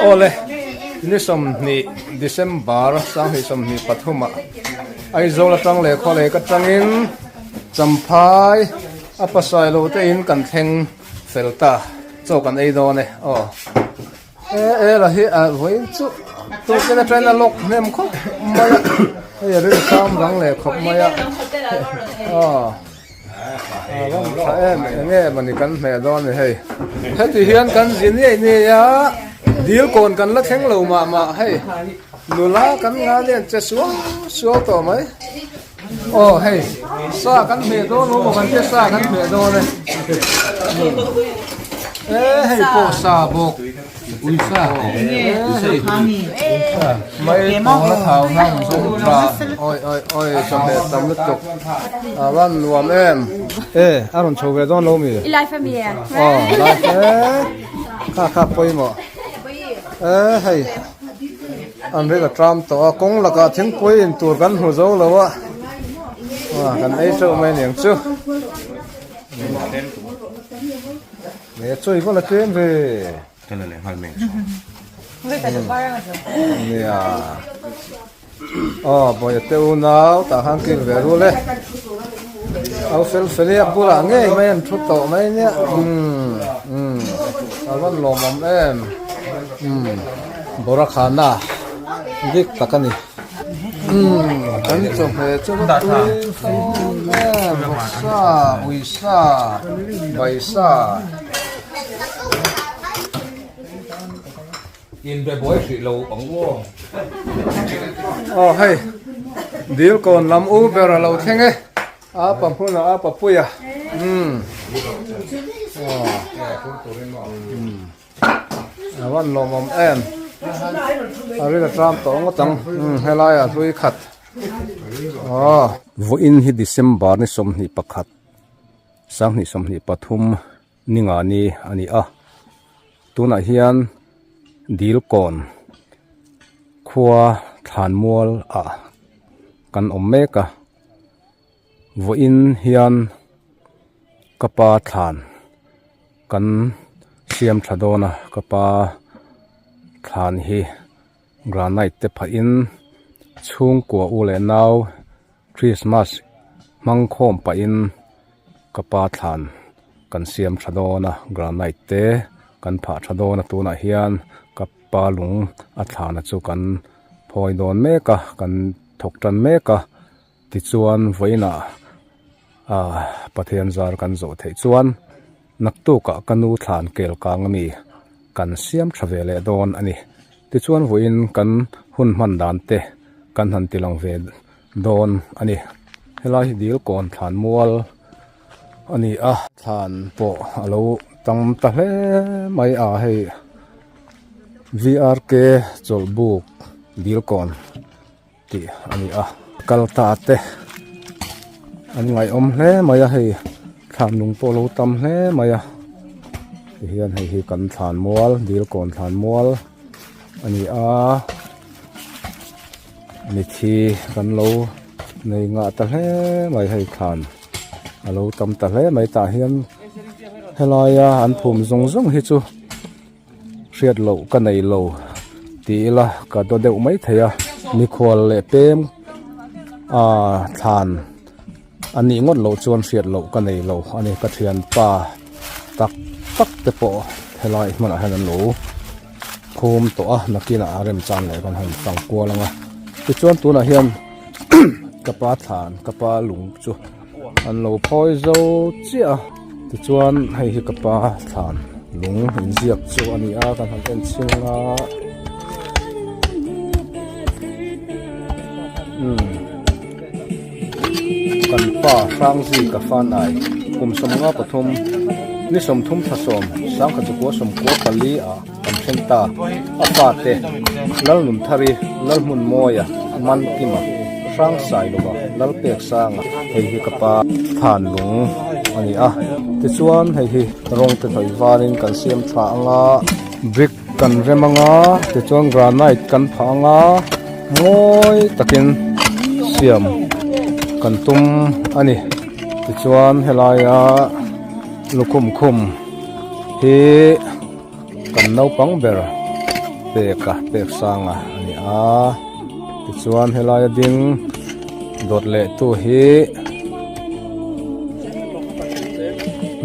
Awle, ni 20 December 2023 ah Aizawl atang leh khawlek atangin Champhai a pasai lo te in kan thleng fel ta chaw kan ei dawn e aw. E e la hi a vawiin chu tukin atangin a lawk hnem khawp mai a hei a riltam rang leh khawp mai a aw. A rawn tha em eng em a ni kan hmeh dawn a ni hei heti hian kan zi niai niai a dil kawn kan la thleng lo mah mah hei nula kan nga lian che suau suau tawh mai aw hei sa kan hmeh dawn lo maw kan tia sa kan hmeh dawn e e hei pawh sa bawk. Uisa mai pawl a thau hlang zawng tha oi oi oi chawhmeh tam lutuk a van nuam em e a rawn chho ve dawn lo mi I life ami e aw life e kha kha pawimawh e hei an ri ka tram tawh a kawng lakah thingpui in tur kan hmu zo lo a kan ei teuh mai aniang chu. Me chawi va la tlem ve. Ka la leh nghal mai ang chu. Nia. Aw bawiha te unau tah khan kil ve rul e. Au fel fel i a bulah ngei mai an thu tawh mai nia. Umm umm a rawn lawmawm em. Umm Borakhana dik tak a ni. Umm kan chawhmeh chu va tui fawm em vawksa uisa baisa. Inbe buai hrih lo ang u aw. Aw hei dil kawn lam u ber a lo thleng e a pa hmunah a papui a umm aw umm. A van lawmawm em a ring a tram tawh ngawt ang umm helai ah hlui khat aw. Vawiin hi December ni 21 2023 ni nga ni a ni a tunah hian dil kawn khua thlanmual ah kan awm mek a vawiin hian ka pa thlan. Kan siam tha dawn a ka pa thlan hi granite te phah in chhungkua u leh nau christmas hmang khawm pah in ka pa thlan kan siam tha dawn a granite te kan phah tha dawn a tunah hian ka pa lung a thlan a chu kan phawi dawn mek a kan thawk tan mek a. Tichuan vawiinah ah Pathian zar kan zawh theih chuan naktukah ka nu thlan kel kang ami kan siam tha ve leh dawn a ni. Tichuan vawiin kan hun hman dan te kan han ti lang ve dawn a ni. Helai hi dil kawn thlan mual a ni a. Thlan pawh a lo tam ta hle mai a hei VRK chawlhbuk dil kawn. tih a ni a kal ta te an ngaihawm hle mai a hei thlan lung pawh a lo tam hle mai a tihian hei hi kan thlan mual dil kawn thlan mual a ni a mithi kan lo nei ngah ta hle mai hei thlan a lo tam ta hle mai tah hian helaia an phum zawng zawng hi chu. Hriat loh ka nei lo tih ila ka daw deuh mai thei a mikhual leh pem ah thlan a nih ngawt loh chuan hriat loh ka nei lo a ni ka thianpa tak tak te pawh helai hmunah hian an lo khum tawh a nakinah a remchan leh kan han fang kual ang a tichuan tunah hian ka pa thlan ka pa lung chu an lo phawi zo chiah a tichuan hei hi ka pa thlan lung inziak chu a ni a kan han en chhing a umm kan pa Hrangzi ka fanai kum 53 ni 30 thla sawm sangkhat chukua 94 ah kan then ta a fate Lalnunthari Lalhmunmawia Mankima Hrangsailova Lalpeksanga hei hi ka pa than lung a ni a tichuan hei hi rawng te hnawih varin kan siam tha anga brick kan rem anga tichuan granite kan phah anga mawi takin siam kan tum a ni. Tichuan helaia lukhum khum hi kan naupang ber peka pek sanga a ni a tichuan helaia ding dawt leh tu hi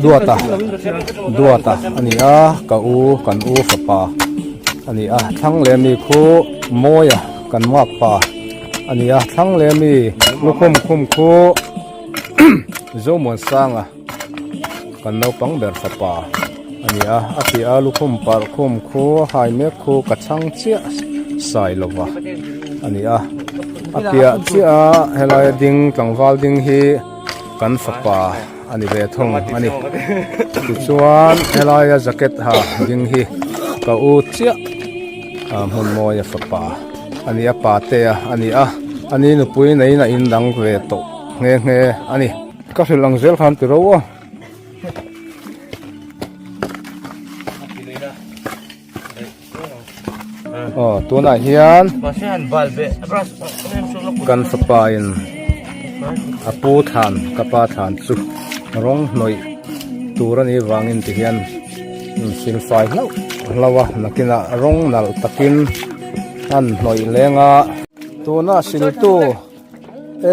duata duata a ni a ka u kan u fapa a ni a thlang leh mi khu mawia kan muak pa a ni a thlang leh mi lukhum khum khu Zomuansanga kan naupang ber fapa a ni a a piah a lukhum parh khum khu hai mek khu ka chhang chiah sai lova a ni a a piah chiah a helai a ding tlangval ding hi kan fapa a ni ve thung a ni tichuan helai a jacket ha ding hi ka u chiah a hmun mawi a fapa a ni a pate a a ni a a ni nupui neiin a in dang ve tawh nghe nghe a ni. Ka hrilh ang zel khan ti ro a. Aw tunah hian kan fapa in a pu thlan ka pa thlan chu rawng hnawih tur a nih vangin ti hian silfai hlauh hlauh a nakinah rawng nalh takin an hnawih leng a tuna siltu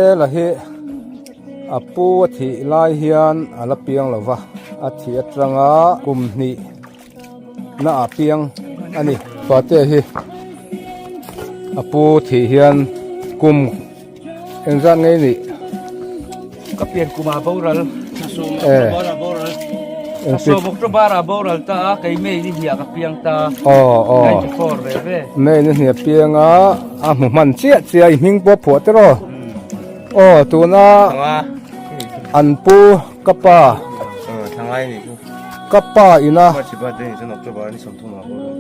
Ela hi a pu a thih lai hian a la piang lo va a thih atanga kum hnih na ah piang a ni pate hi a pu thih hian kum engzat ngei nih ka pian kum ah boral boral sawm october ah boral ta a kei may ni hniah ka piang ta aw aw 94 ve ve may ni hniah piang a a hmu hman chiah chiah i hming pawh phuah te rawh aw tuna an pu ka pa ka pa ina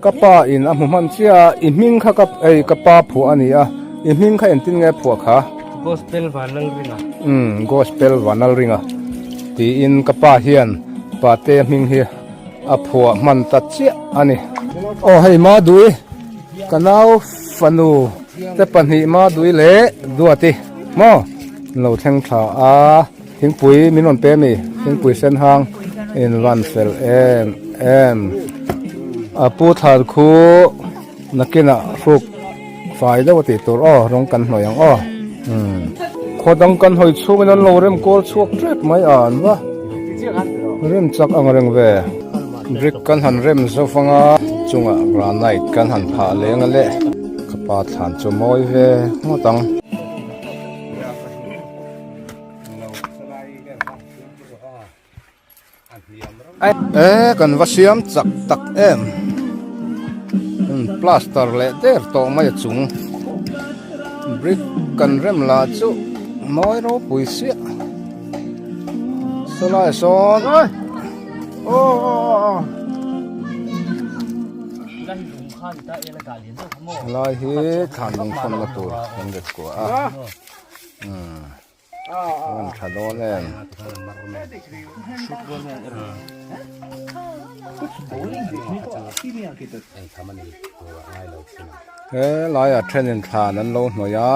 ka pa in a hmu hman chiah a i hming kha ka ei ka pa phuah a ni a i hming kha engtin nge phuah kha gospel vanal ringa um gospel vanal ringa tiin ka pa hian pate hming hi a phuah hman ta chiah a ni aw hei madui Ka nau fanu te pahnih Madui leh Duati maw an lo thleng thla a, thingpui min rawn pe a mi thingpui sen hang in van fel em em a pu thlan khu nakinah hruk fai deuh a tih tur aw rawng kan hnawih ang aw umm khaw dang kan hawi chhungin an lo rem kawl chhuak tep mai a an va rem chak ang reng ve. Brick kan han rem zo vang a, chungah granite kan han phah leng a le, ka pa thlan chu mawi ve ngawt ang. E kan va siam chak tak em, plaster leh der tawh mai a chung, brick kan rem lah chu mawi ropui siah, sawlai sawn. Helai hi thlan lung khawnna tur kan ret kuah a umm a tha dawn em. Helaiah thenin thlan an lo hnawih a.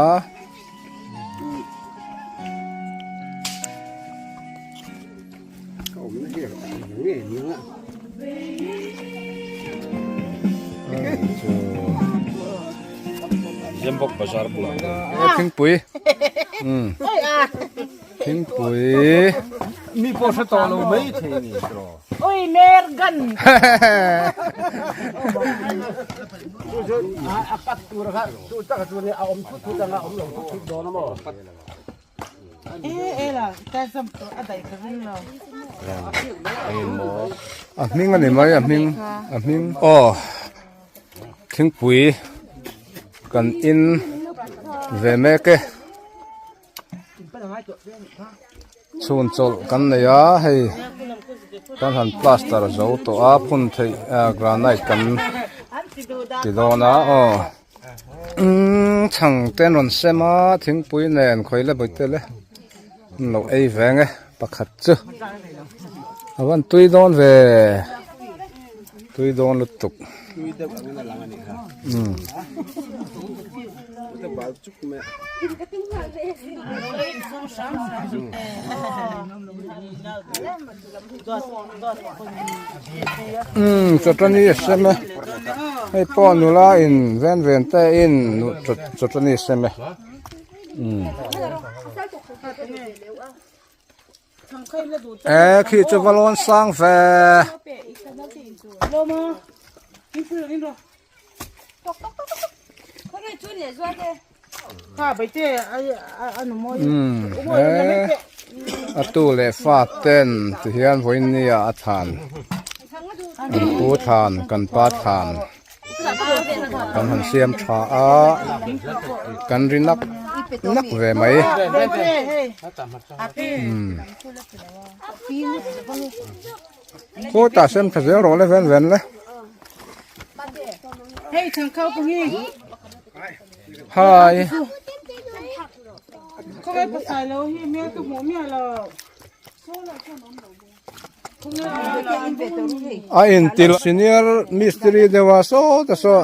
Zembawk bazar bulah hian thingpui umm thingpui mi pawh hre tawh lo mai thei a ni tiraw oi ner gan a pat tur kha chu tak chu ni a awm thut thut anga awm lo thut thut dawn a maw A hming a ni mai a hming a hming aw thingpui kan in ve mek e chhun chawlh kan nei a hei kan han plaster zo tawh a phun theih granite kan ti dawn a aw. Umm chhang te an rawn sem a thingpui nen khawi le bawihte le an lo ei ve ang e pakhat chu a van tui dawn ve tui dawn lutuk. Umm chawtani a sem e hei pawh nula in ven ven te in chawtani a sem e umm e khi chu va lawn sang ve. A tu leh fa ten ti hian vawiin nia a thlan kan pu thlan kan pa thlan kan han siam tha a kan ri nak nak ve mai Khawtah sem tha zel rawh le ven ven le. Hi. A intil senior mistiri deuha saw ta saw.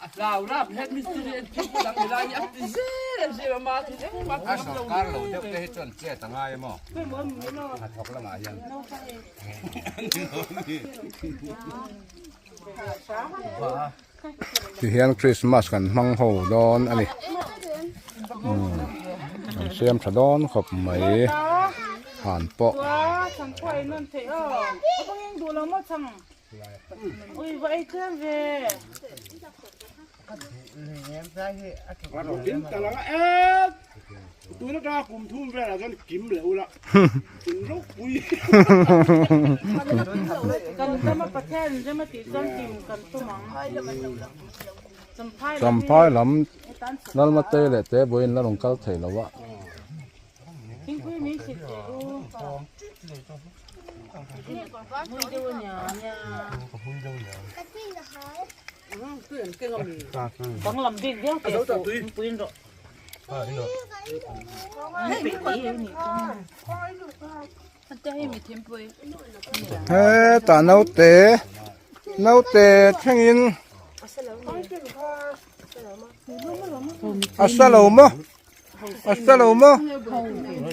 A sawrkar lo deuh te hi chuan chet a ngai emaw a thawk lamah hian. Ti hian Christmas kan hmang ho dawn a ni. Umm an siam tha dawn khawp mai han pawh. Champhai lam Lalmatei leh Tebuaiin la rawn kal thei lo a. Hetah naute naute thlengin a sa lo maw a sa lo maw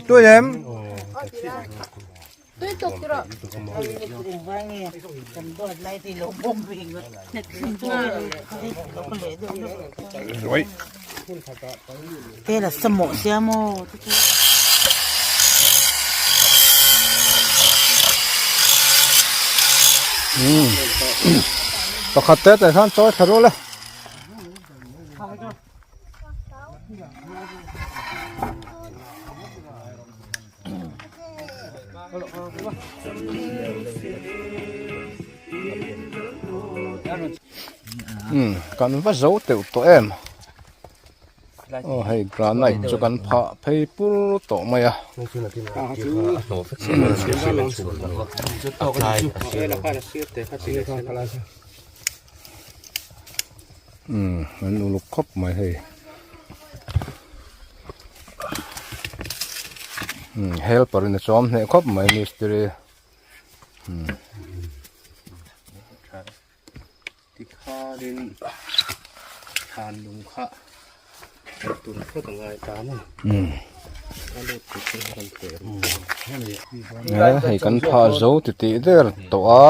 tui em. Pakhat te te khan chawi thla rual e. Umm kan va zo teuh tawh em aw hei granite chu kan phah phei pur tawh mai a. Umm an uluk khawp mai hei umm helper in a chawm hneh khawp mai mistiri umm. Tikhanin thlan lung kha tun phawt a ngai ta maw a lut tur chu a rawn teh ru hei kan phah zo ti tih der tawh a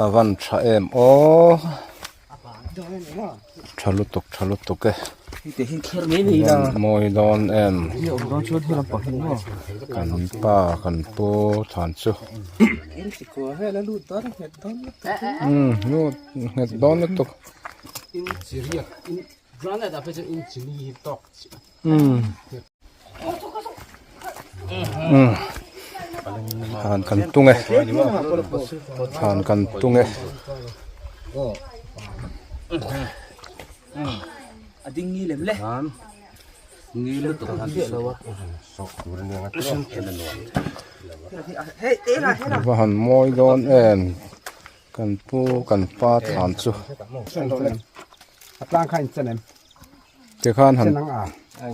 a van tha em aw tha lutuk tha lutuk e mawi dawn em kan pa kan pu thlan chu umm lut nghet dawn lutuk umm umm thlan kan tung e thlan kan tung e. Va han mawi dawn em kan pu kan pa thlan chu tikhan han. A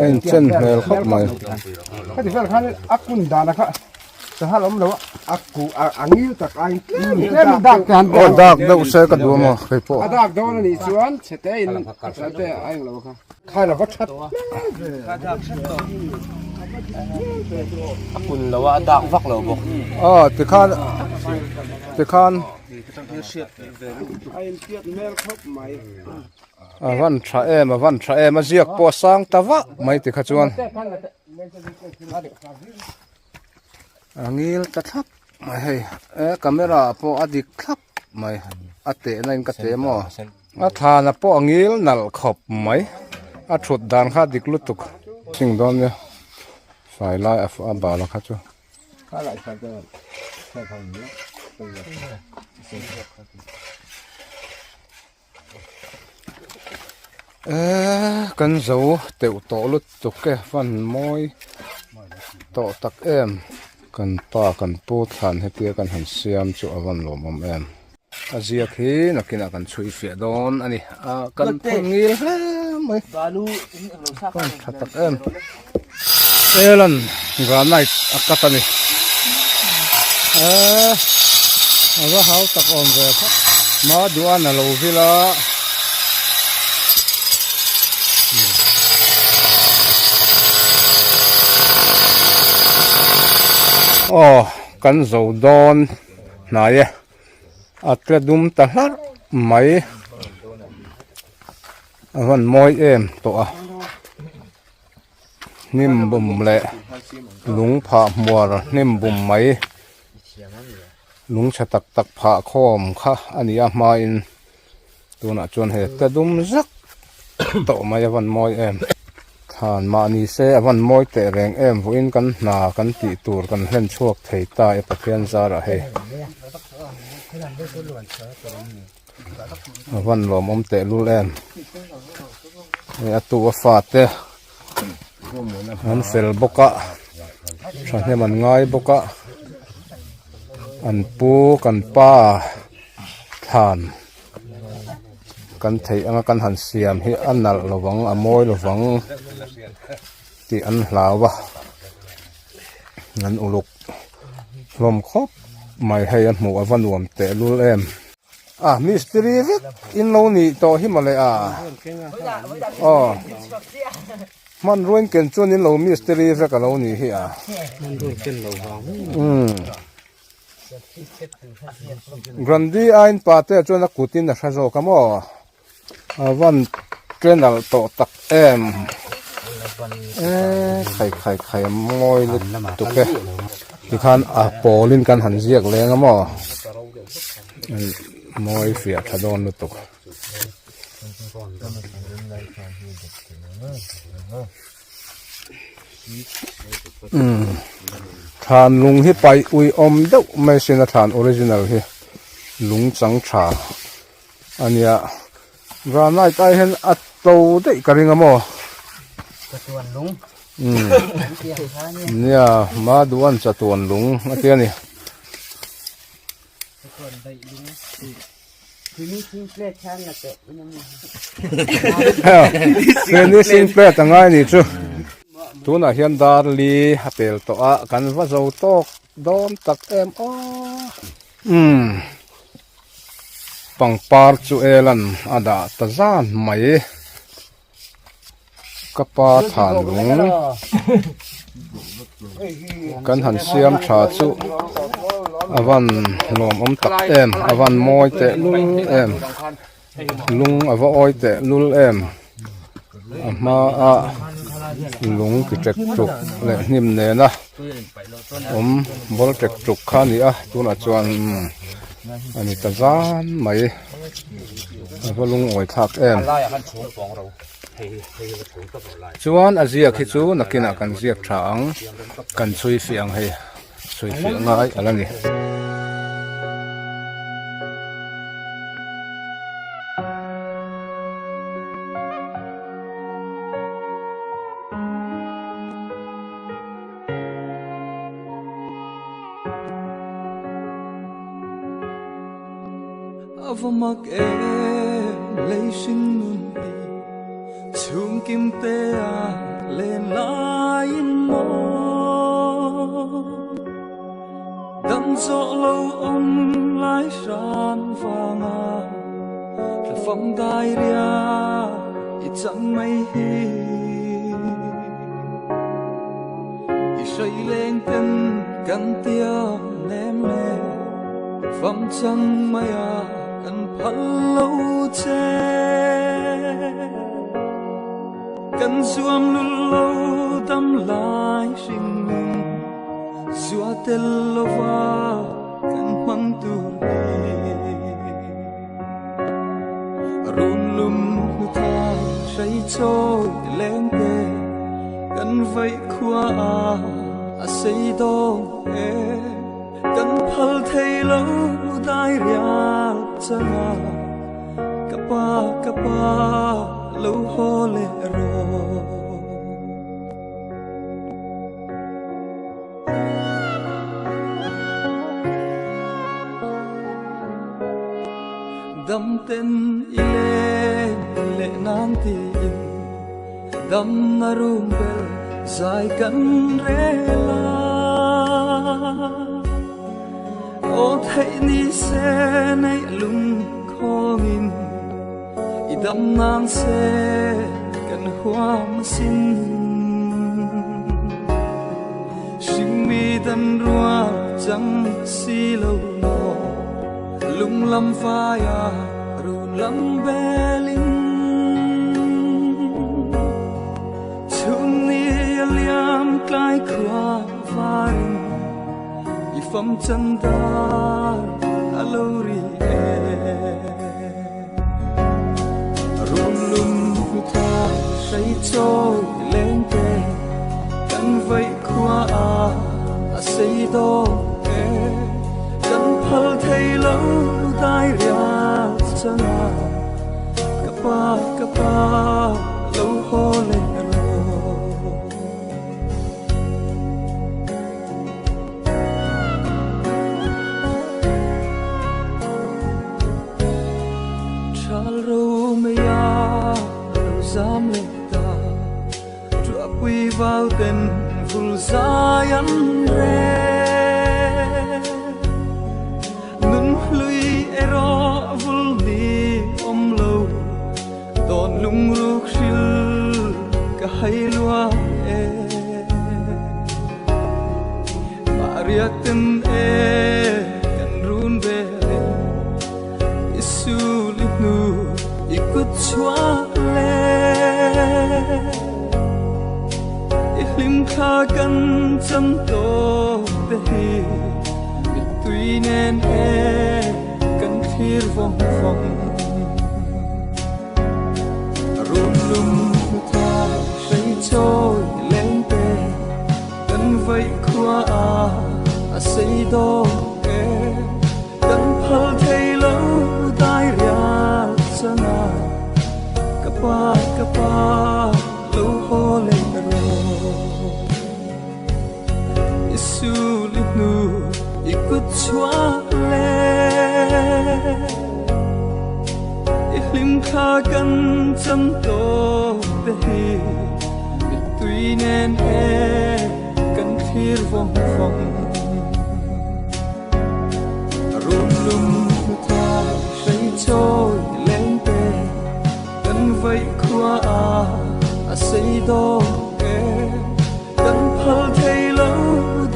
inchen hmel khawp mai. Khati vel khan a kun dan a kha sahal awm lo a ku a ngil tak a in tlem tlem dak te han Aw dak deuh se ka duh amaw kei pawh. A dak dawn a nih chuan chhete in chhete a eng lo kha. Khan a va that A kun lo a a dak vak lo bawk. Aw tikhan tikhan. A inpiat hmel khawp mai. A van tha em a van tha em a ziak pawh a sang ta vah mai tikha chuan. A ngil ta thlap mai hei e camera ah pawh a dik thlap mai a tehna in ka teh maw a thlana pawh a ngil nalh khawp mai a thut dan kha a dik lutuk ching dawn nia fai lai a bal a kha chu. Eee kan zo teuh tawh lutuk e fan mawi tawh tak em kan pa kan pu thlan hetia kan han siam chu a van lawmawm em a ziak hi nakinah kan chhui fiah dawn a ni a kan phun ngil hle mai fan tha tak em Elan granite a cut a ni eee a va hau tak awm ve khawp ma duan a lo vil a aw kan zo dawn hnai e a tle dum ta hlarh mai a van mawi em tawh a. Hnim bum leh lung phah hmuar hnim bum mai lung chhe tak tak phah khawm kha a ni a hmain tunah chuan hei ta dum zak tawh mai a van mawi em thlan mahni se a van mawi teh reng em vawiin kan hna kan tih tur kan hlen chhuak thei ta e Pathian zarah hei a van lawmawm teh lul em hei a tu a fate an fel bawk a thahnem an ngai bawk a an pu kan pa thlan kan theih anga kan han siam hi a nalh lovang a mawi lovang tih an hlau a an uluk hlawm khawp mai hei a hmuh a va nuam teh lul em. A mistiri vek in lo nih tawh hi mawle a aw hmanrua in ken chuan in lo mistiri vek a lo nih hi a umm Grandi a in pa te chuan a kut in a hre zawk a maw a van channel tawh tak em eee khai khai khai a mawi lutuk e tikhan a pawl in kan han ziak leng a maw mawi fiah tha dawn lutuk. Umm thlan lung hi paih uiawm deuh mai sin a thlan original hi lung chang tha. Ania granite ai hian a to daih ka ring a maw chatuan lung umm nia maduan chatuan lung a tia ni chatuan daih lung finishing plate khan la teh finishing plate angai ni chu tunah hian dar li a pel tawh a kan va zo tawk dawn tak em aw umm. Pangpar chu elan a dah ta zan mai. Ka pa than lung kan han siam tha chu a van nuamawm tak em a van mawi teh lul em lung a va awi teh lul em a hmaa lung ti tek tuk leh hnim nena awm ball tek tuk kha a ni a tunah chuan a ni ta zan mai a va lungawi thlak em chuan a ziak hi chu nakinah kan ziak tha ang kan chhui fiah ang hei chhui fiah ngai a la ni. A va mak em lei hring nun hi chhung. Kim te a len laiin maw Dam zawh lo awm lai hran vanga Thla fam dai riak i chang mai hi I hrai leng ten kan tiam nem le Fam chang mai a kan phal lo che. Kan zuam lul lo dam lai hring nun Zua tel lova kan hmang tur hi. Run lum hnu thai hrei chawi leng te kan vaih khua a a sei dawn e. Kan phal thei lo dai rial changa ka pa ka pa lo haw leh rawh. Dam ten i len leh nan tiin dam na rum bel zai kan rel a. Aw theih ni se nei lung khawngin i dam nan se kan huam sin. Hring mi dan rual chang si lo law lung lam vai a run lam belin. Chhun ni a liam tlai khua varin i fam chan dar a lo ri e. Run lum hnu thai hrei chawi leng te kan vaih khua a a sei dawn e. Kan phal thei lo dai rial changa ka pa ka pa lo haw leh rawh. Thal ro mei a lo zam leh ta Ṭuah pui vau ten vul zai an rel. Nun hlui erawh vul ni awm lo dawn lungruk hril ka hai lua e. Mahriak ten e kan run velin i sul i hnu i kut chhuak le. I hlim thla kan chan tawk te hi mittui nen e kan thlir vawng vawng. Run lum hnu thai hrei chawi leng te kan vaih khua a a sei dawn e. Kan phal thei lo dai rial changa ka pa ka pa lo haw leh rawh. I sul i hnu i kut chhuak le I hlim thla kan chan tawk te hi mittui nen e kan thlir vawng vawng. Run lum hnu thai hrei chawi leng te kan vaih khua a a sei dawn e. Kan phal thei lo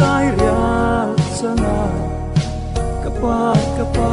dai rial changa ka pa ka pa